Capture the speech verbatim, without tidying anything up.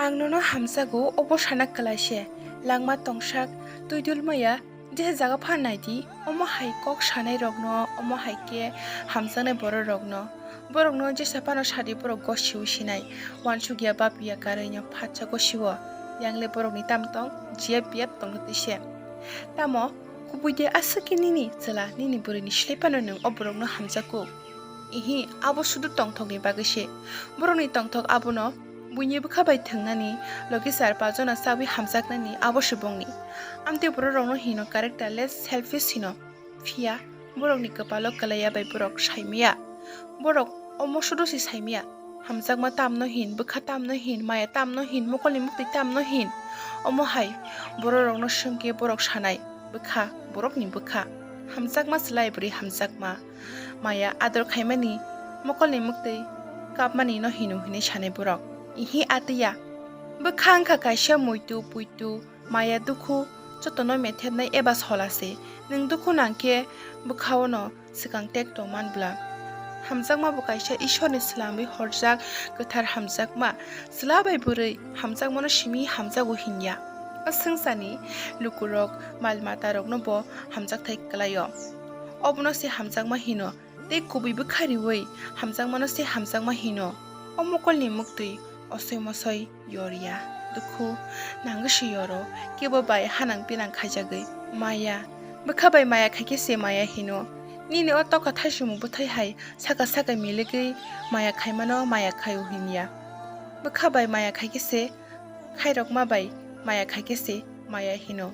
Ang nono hamjago, obo sana kwlai se. Langma tongsak, twi dul maya, jesa jaga phan nai di. Omo hai kok sanai rokno, omo hai khe hamjaknai borok rokno. Borokno jesa phano sadi borok gosiwi sinai. Wansuk ya bap ya karwi no phatsa gosiwo. Yangle borokni tam tong, jiya biyap tongno twi se. Tamo kubui de aswk khe nini chwla, nini bwrwini slai phano nwng o borokno hamjakgo. Ihi, abo sudu tongthokni bagwi se. Borokni tongthok abono buini bwkha bai thwngnani, logi char pajona chawi hamjaknani abo se bongni. Amtwi borok rokno hino characterless, selfish hino. Phiya borokni kwpalo kwlaiya bai borok saimaya. Borok omo sudu se saimaya. Hamjakma tamno hin, bwkha tamno hin, maya tamno hin, mokolni muktwi tamno hin. Omo hai borok rokno swngkhe borok sanai, bwkha, borokni bwkha. Hamjakma chwlai bwrwi hamjakma. Maya ador khaimani, mokolni muktwi kapmani no hino hinwi sanai borok. Ihi atiya. Bwkha wngkha kaisa muitu, puitu, maya dukhu, jotono methepnai eba sola se. Nwng dukhu nangkhe bwkhao no swkang tek tongman bwla. Hamjakma bo kaisa Ishwarni swlamwi horjak kwthar hamjakma. Chwla bai bwrwi hamjakmano simi hamjago hinya. O swngcharni lukurok, mal matarokno bo hamjakthai kwlaio. Obono se hamjakma hino, tei kubui bwkha riwi hamjakmano se hamjakma hino. O mokolni muktwi osoi mosoi yor ya, dukhu nangwi se yoro, kebo bai hanang pinang khaijagwi. Maya, bwkha bai maya khaikhe se maya hino. Nini o toka thaisimo bwthai hai saka saka miligwi maya khaimano maya khaio hinya. Bwkha bai maya khaikhe se, khairokma bai maya khaikhe se maya hino.